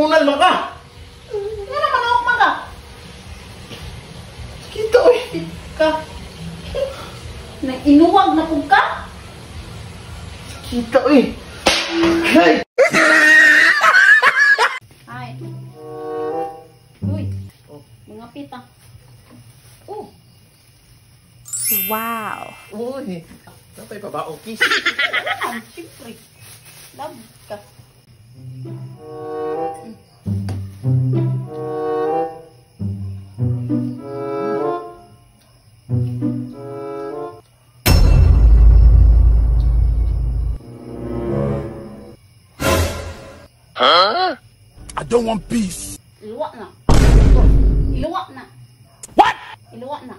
Unal man ka. Nga naman ako man ka. Kita oy. Ka. Nainuwag na pug ka. Kita oy. Hey. Ay. Uy. Oh, mga pita. Oh. Wow. Uy. Napay pa ba o kiss? Siyempre. Love ka. Huh? I don't want peace. Iluwa na. Iluwa na. What? Iluwa na.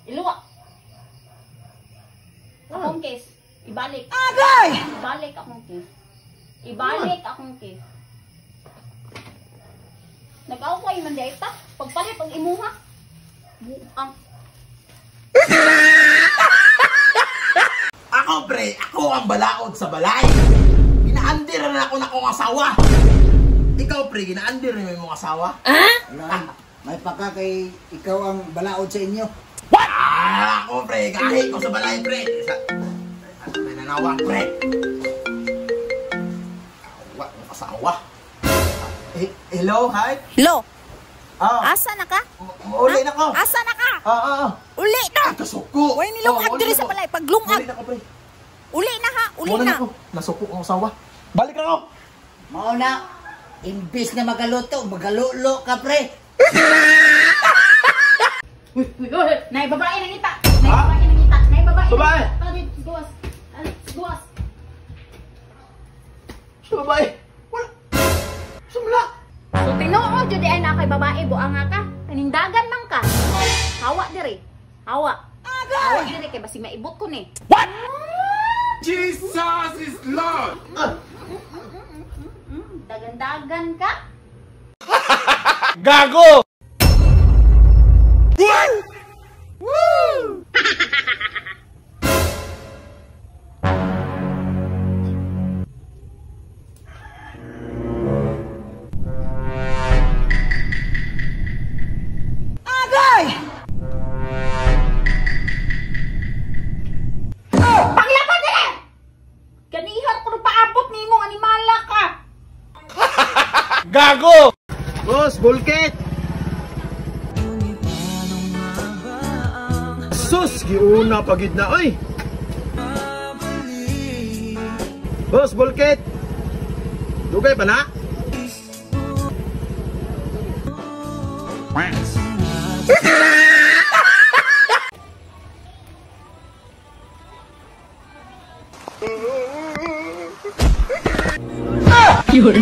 Iluwa. Akong kiss. Ibalik. Agay! Ibalik akong kiss. Ibalik akong kiss. Nag-away man di ta. Pagpalit og imuha. Buang. Ako pre, ako ang balaod sa balay. Ginaandir na ako na akong asawa. Ikaw pre, ginaandir na imong asawa. Ah? May paka kay ikaw ang balaod sa inyo. What? Ah, ako pre, gahi ko sa balay pre. May nanawag pre. Awa, ang asawa. Hello, hi. Hello. Ah. Asa na ka? Uli na ko. Asa na ka? Ah. Uli na. Ah, kasuko. Way nilungag diri sa balay paglungag. Uli na ko pre. Uli na ha, uli na. Nasuko ang asawa. Balik na ko. Mao na, imbis na magaluto, magalulo ka pre. Uy, uy, uy, nay babae nang ita. Nay babae nang ita. Nay babae. Babae. Dito, gawas. Gawas. Sa babae. Wala. Sumla. So tinuod jud ay na kay babae buanga ka. Panindagan man ka. Hawa diri. Hawa. Hawa diri kay basig maibot ko ni. What? Jesus is Lord. Dagan-dagan ka. Gago. Woo! Agay! Panglaban dili! Ganihan ko paabot nimo animala ka. Gago! Boss, bulket! Sus, giuna pagid na oy. Boss, bulket. Dugay pa na? Yun.